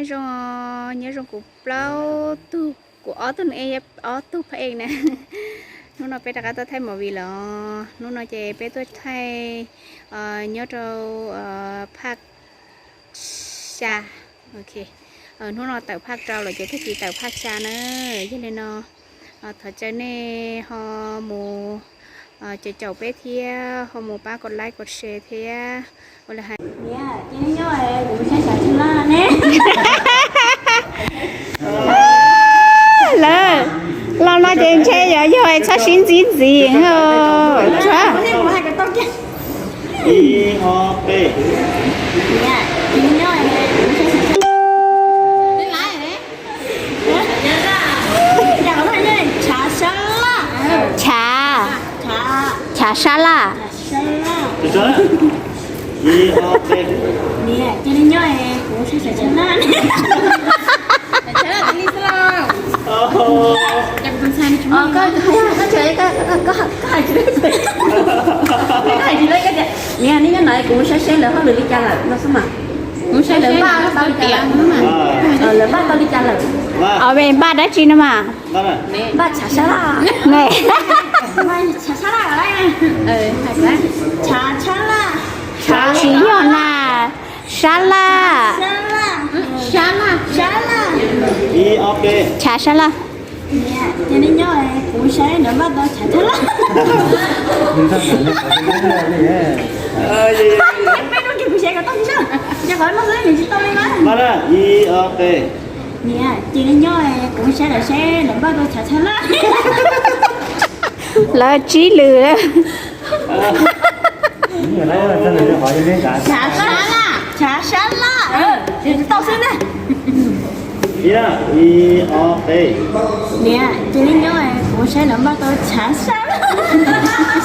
Nyob zoo, nyob zoo kuv plaub tug, kuv ob tug nus ej, ob tug phab ej na. Hnub no peb rov qab tuaj thaij movie lawm. Hnub no ces peb tuaj thaij nyob rau phaj xya. Ok, hnub no tawm phaj rau lawm ces tag kis tawm phaj xya na. Yog li no thov caw nej ho mus caum caum peb thiab ho mus pab kos like kos share thiab. Ua li hais, lawv los no ces ntshe yog yog txhob sib ntxib ntxiv. Chav, chav sab laj. Niam, nej nyob no kuv mus saib seb lawv hauj lwm li cas lawm no xwb mas. Kuv saib lawv npaj tau li cas lawm. Lawv npaj tau li cas lawm. Ob peb npaj dab tsi no mas? Npaj chav sab laj. Chav sab laj. Chav sab laj. Tsis yog na, sab laj. Chav sab laj. Ces nej nyob kuv saib lawv npaj tau chav sab laj. Niam, ces nej nyob kuv saib lawv seb lawv npaj tau chav sab laj. Lawv tsib lwm. Chav sab laj, chav sab laj. Tau xwb na. Niam, ces nej nyob kuv saib lawv npaj tau chav sab laj.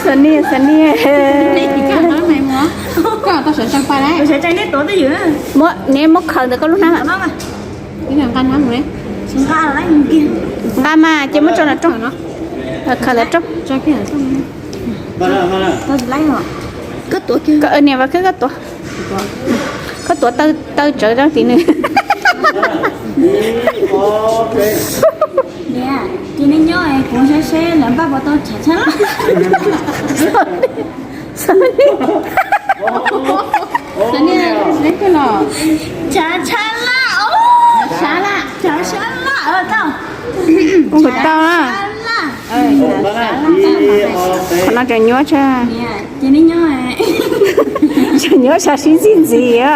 Xos nias, xos nias. Kuv sawv tsees nej tuav twj ywm. Muab, neb muab khaws ntawm koj lub hnab. Nqa mas ces muab tso nram rooj. Khaws ntawm rooj. Koj tuav kiag, niam Vam Khwb, koj tuav. Koj tuav taw tsawv rau tim nws. Ces nej nyob kuv saib seb lawv npaj puas tau chav sab laj. Chav sab laj, chav sab laj, tau. Kuv tau. Qhov no tseem nyuaj tshaj. Tseem nyuaj tshaj sib ntxib ntxiv.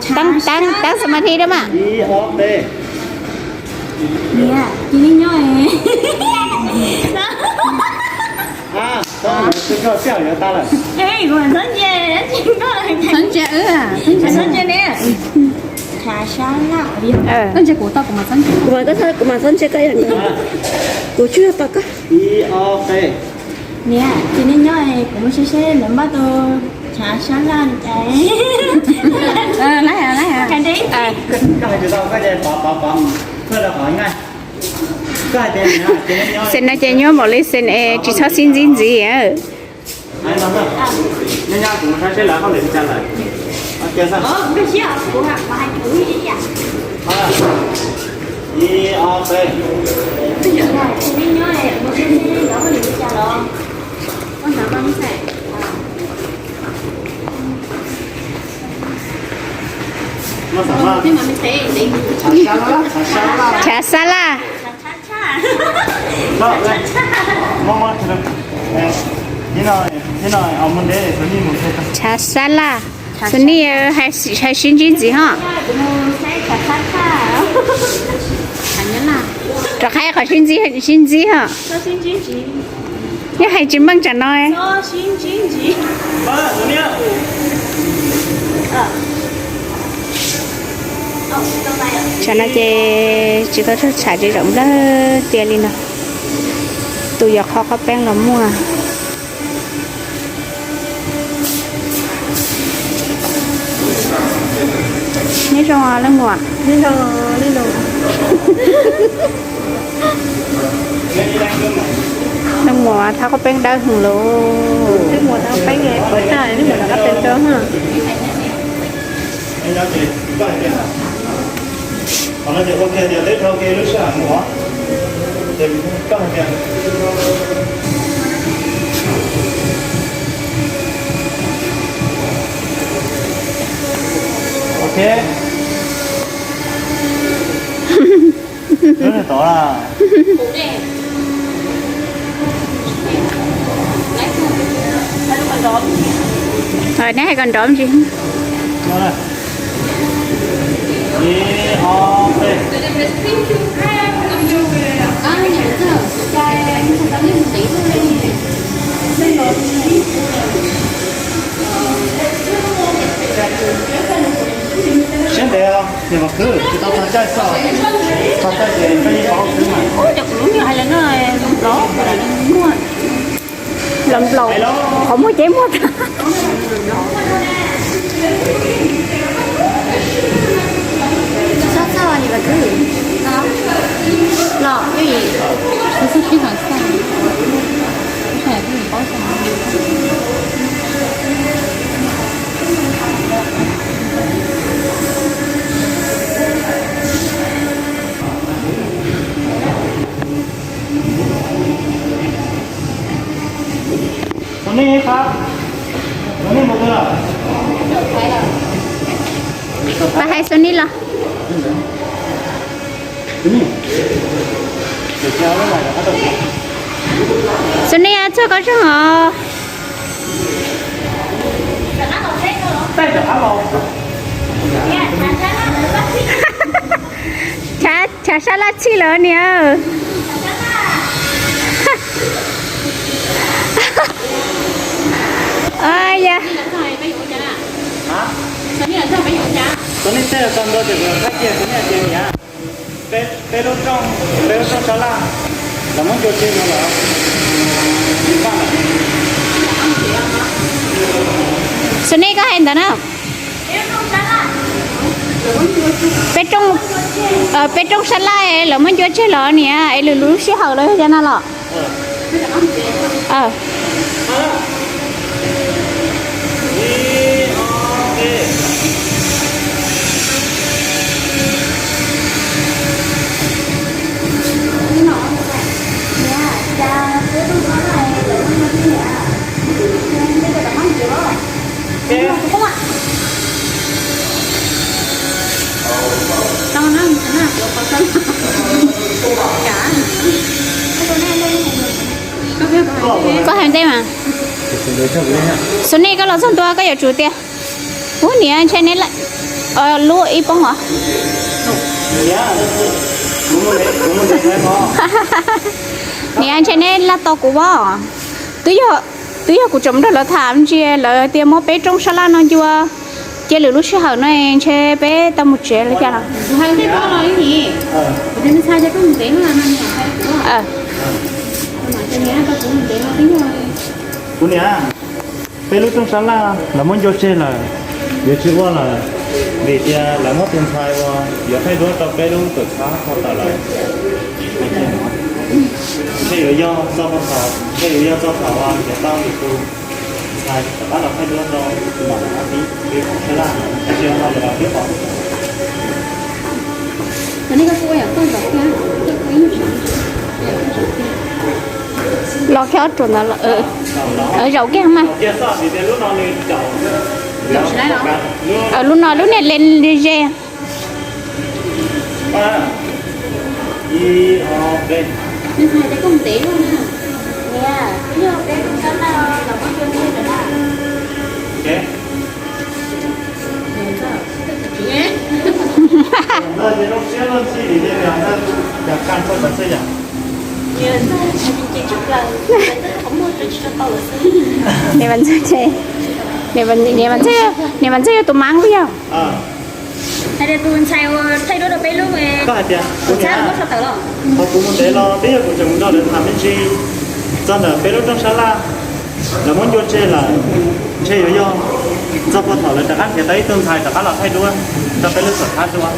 Teeb, teeb, teeb xas mas thi da mas. Txhob ntsia wb, txhob ntsia ne. Koj ntsia kuv tau kuv mam txhob ntsia. Kuv mam, kuv mam txhob ntsia koj yog. Kuv tsuas yog tau koj. Niam, ces nej nyob kuv mus saib seb lawv npaj tau chav sab laj li cas. Xes no ces nyuaj npaum li xes es tsis txhob sib ntxib ntxiv. Chav sab laj. Chav sab laj. Xws ni hais sib ntsib ntxiv ho. Rov qab qhov sib ntsib, sib ntsib ho. Nyob hais tsis meej tsam no. Tsam no ces tsis tau tshaj tsham tsis zaum nplawg tiag li no. Tus yog qhov qhov peeb los muaj. Nyob zoo leej muam. Leej muam thab qhov peeb dawb hwv lauj. Qhov no ces ua kiag tias teb dhau kiag lub sij hawm mus, ces koj hais tias, ok. Lub niag tod la. Neb hais kom nrov ntsis. Siab ntev os, niam mas khwv tsis tau txog caij xwb, txog caij ces koj yeej paub xwb mas. Ub, cov kuv lub nyuag hais lawm no, los nplaum, qhov muag ces muag tag. Tsis txhob txhawj os niam mas khwv, los yooj yim, tsis txhob sib haum xeeb. Pab hais Sony los. Sony, txhua koj tsoog os. Chav, chav sab laj txhij lawm niam. Ya. Peb, peb lub rooj, peb lub rooj sab laj los muab ncua tseg no lawm. Sony, koj hais ntawd na. Peb rooj, peb rooj sab laj lawv muab ncua tseg los niam, es lwm lub sij hawm los yog cov no los. Koj hais ntej mas. Sony, koj los txog ntua koj yuav tsum tias, ub, niam ntshe neb lub ib poob os. Niam ntshe neb laj tos kuv os. Twb yog, twb yog kuv tseem nrog lawv tham ntsia lawv tias muab peb rooj sab laj no ncua, cia lwm lub sij hawm no ntshe peb tau mus tsev li cas los. Kuv niam, peb lub rooj sab laj lawv muab ncua tseg lawm, yuav tsis ua lawm, vim tias lawv muab tus ntxhais uas yuav thaij duab rau peb lub tuam txhab kho tawm lawm. Ntshe yuav yog txog thaum, ntshe yuav yog txog thaum uas yuav tau lwm tus ntxhais rov qab los thaij duab rau tus mam ab tib, peb rooj sab laj, ntshe yuav tau lawm peb qhov. Los kiag ob ruam ntawd, zaum kiag mas. Lub no lub niag le ze. Niam Vam Ntxawg, niam Vam Ntxawg yuav tus mav puas yog? Hais tias tus ntxhais uas thaij duab rau peb lub, koj hais tias kuv ntxhais muab so tawm los. Ho kuv mus ntev los twb yog kuv tseem mus nrog lawv tham me ntsis txog ntawm peb lub rooj sab laj, lawv muab ncua tseg lawm, ntshe yuav yog txog puag thaum lawv rov qab nrhiav tau ib tug ntxhais rov qab los thaij duab rau peb lub tuam txhab duab.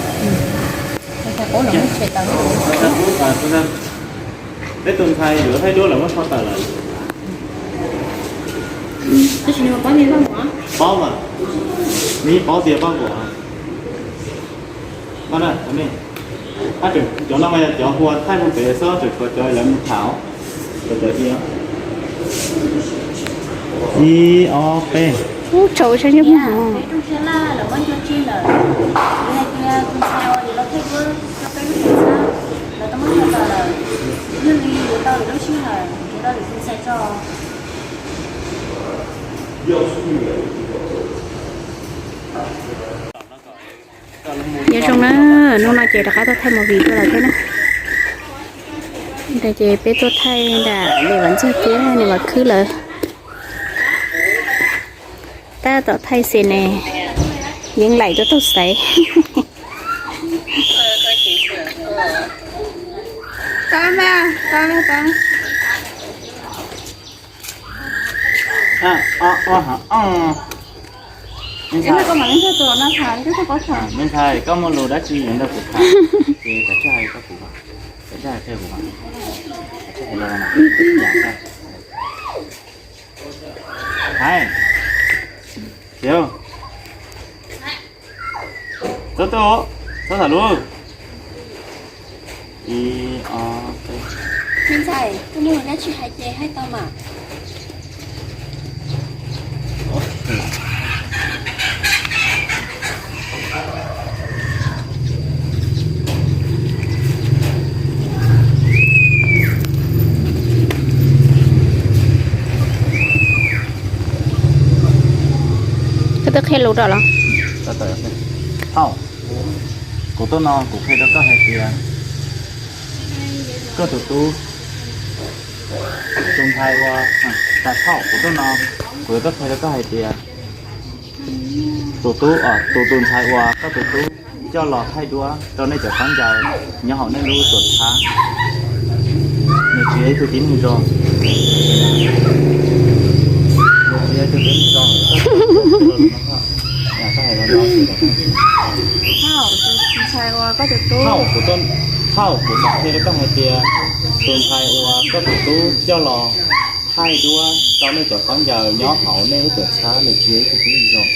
Peb tus ntxhais yuav thaij duab lawv muab so tawm lawm. Paub mas, nws paub tias poj nkuas. Cov no mas yog cov hu thaij mus pem xwb, tseem tshuav cov lawv mus tham. Cov ib, ib, ob, peb. Ub, tsaus zog. Nyob zoo na, hnub no ces rov qab tuaj thaij movie tuaj lawm thiab na. Ntawd ces peb tuaj thaij nram Lis Vam Ntxawg thiab Lis Vam Khwb lawm. Tab tom thaij xwb ne, yeej laim tuaj taug xaiv. Mej ntxhais, koj muaj lus dab tsi yuav nrog kuv tham, ces koj hais rau kuv, koj hais rau kuv. Hais, Txiv, txhob tuaj, txhob tham lus. Ib, ob, peb. Me ntxhais, koj muaj lus dab tsi hais ces hais tau mas. Koj twb qhia lus rau los? Thaum kuv tuaj no kuv qhia rau koj hais tias koj tus tub tus ntxhais uas, thaum kuv tuaj no kuv yuav tuaj qhia rau koj hais tias tus tub, tus, tus ntxhais uas koj tus tub coj los thaij duab rau nej cov khaub ncaws nyob hauv nej lub tuam txhab, nws tsis yog ib tug tib neeg zoo. Nws tsis yog ib tug tib neeg zoo. Thaum kuv, thaum kuv xav qhia rau koj hais tias tus ntxhais uas koj tus tub coj los thaij duab rau nej cov khaub ncaws nyob hauv nej lub tuam txhab nws tsis yog ib tug tib neeg zoo.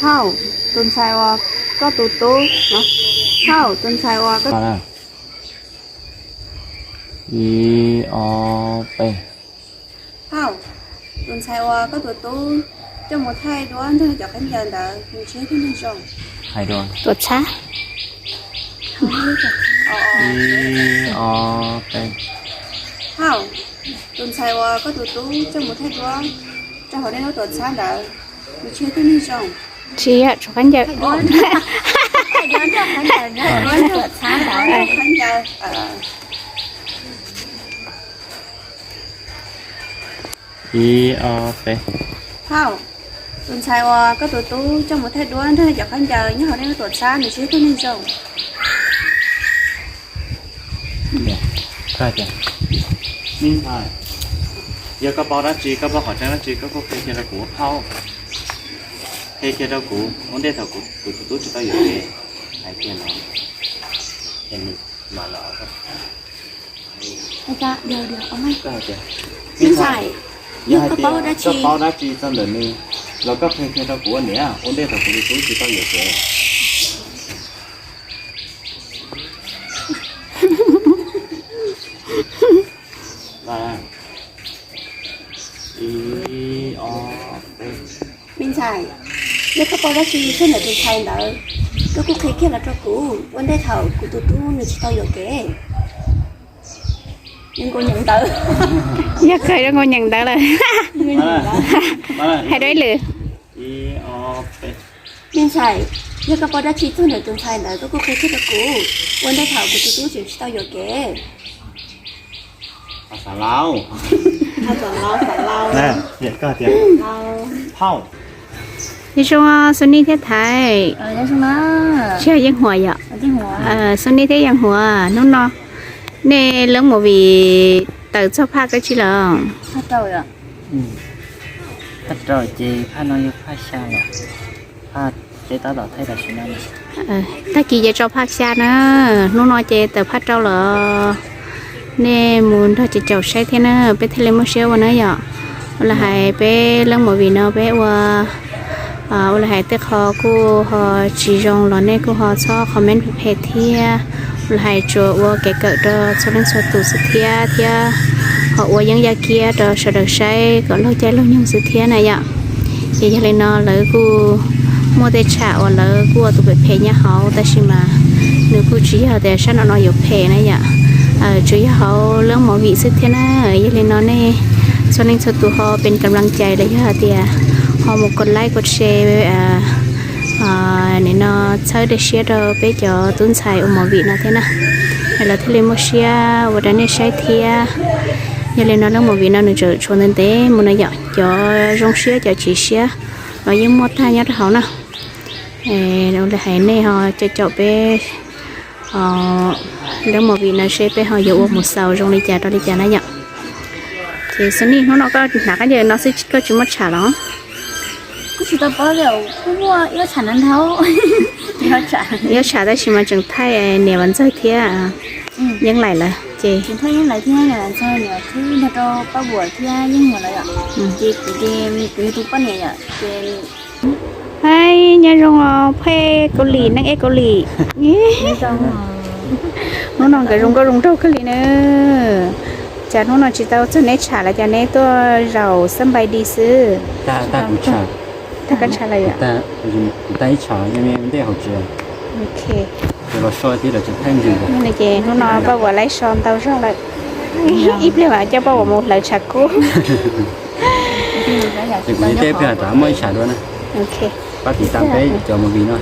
Thaum tus ntxhais uas koj tus tub, thaum tus ntxhais uas koj, ib, ob, peb. Thaum tus ntxhais uas koj tus tub coj mus thaij duab nrog cov khaub ncaws ntawd nws tsis yog ib tug neeg zoo. Hais dua. Tuam txhab. Ib, ob, peb. Thaum tus ntxhais uas koj tus tub coj mus thaij duab rau hauv nej lub tuam txhab ntawd nws tsis yog ib tug neeg zoo. Tsis yog, tshuav khaub ncaws. Thaij duab nrog khaub ncaws, khaub ncaws. Ib, ob, peb. Thaum tus ntxhais uas koj tus tub coj mus thaij duab nrog cov khaub ncaws nyob hauv nej lub tuam txhab nws tsis yog ib tug neeg zoo. Me ntxhais, yog koj paub dab tsi, koj paub qhov tseeb dab tsi, koj kuj qhia kiag rau kuv ua phauj. Qhia kiag rau kuv ua ntej thaum kuv tus tub tsis tau yuam kev, hais kiag no. Me ntxhais, yog hais tias koj paub dab tsi txog ntawm nws los koj qhia kiag rau kuv ua niam ua ntej thaum kuv tus tub tsis tau yuam kev. Ib, ob, peb. Me ntxhais, yog koj paub dab tsi txog ntawm tus ntxhais ntawd, koj kuj qhia kiag los rau kuv ua ntej thaum kuv tus tub nws tsis tau yuam kev. Nkaus nyeem ntawv. Yog kawg zoo nkaus nyeem ntawv lawm. Hais rau ib lwm. Me ntxhais, yog koj paub dab tsi txog ntawm tus ntxhais ntawd koj kuj qhia kiag rau kuv ua ntej thaum kuv tus tub tseem tsis tau yuam kev. Nyob zoo, Xu Nij thiab Thaiv. Tsis yog Yeej Huas yom? Xu Nij thiab Yeej Huas, hnub no nej lub movie tawm txog phaj dab tsi lawm? Phaj rau ces phaj no yog phaj xya lawm. Tag kis ces tso phaj xya na, hnub no ces tawm phaj rau lawm. Nej mus nrog caum caum saib thiab na, peb thiaj li muaj siab ua na yom. Ua li hais peb lub movie no peb ua Ua li hais tej qho kuj ho tsis zoo los nej kuj ho txhob comment phem phem thiab. Ua li hais tsuas ua kev kawm rau txhua leej txhua tus xwb thiab, thiab ho ua yeeb yaj kiab rau sawv daws saib kom laug caij laug nyoog xwb thiab na yom. Ces yog li no lawv kuj muaj tej tsham uas lawv kuj ua tus phem phem nyob hauv, tab sis mas nws kuj tsis yog tias sab no no yuav phem na yom. Tsuas yog hauv lub movie xwb thiab na. Yog li no nej txhua leej txhua tus ho pes kam laj cai los yog hais tias ho mus kos like kos share, nim no txhawb dej siab rau peb cov tub ntxhais ua movie no thiab na, es lawv thiaj li muaj siab ua rau nej saib thiab. Yog li no lub movie no nws tseem tshuav ntev ntev mus no yom, cov zoo siab cov chim siab los yeej muaj tag nyob rau hauv na. Ua li hais nej ho caum caum peb lub movie no seb peb ho yuav ua mus xaus zoo li cas rau li cas na yom. Ces Sunny, hnub no koj hnav kab ncaws no xwb koj tsis muaj tsham los? Kuv tsis tau paub li, kuv muaj ib ob tsham na ntau. Ib ob tsham tab sis mas tseem thaij niam Vam Ntxawg thiab Yeeb Laim lawm ces. Tseem thaij Yeeb Laim thiab niam Vam Ntxawg, niam Vam Ntxawg nrog rau Paj Vuam thiab Yeeb Laim lawm yom. Ces kuv ces kuv yog tus poj niam yom ces. Hais nyob zoo os phej Kaus Lim, neeg ej Kaus Lim. Hnub no nkawd zoo nkauj zoo nraug kawg li na. Cas hnub no tsis tau txog neb tsham los cas neb tuaj zaum xab npais di xwb? Tag koj tsham lawm yom? Ces hnub no Paj Vuam laib so ntau zog lawm. Ib pliag mam coj Paj Vuam mus hlawv tshav kub. Ces kuv ib pliag rov muaj ib tsham dua na. Pab tiv tas peb cov movie no.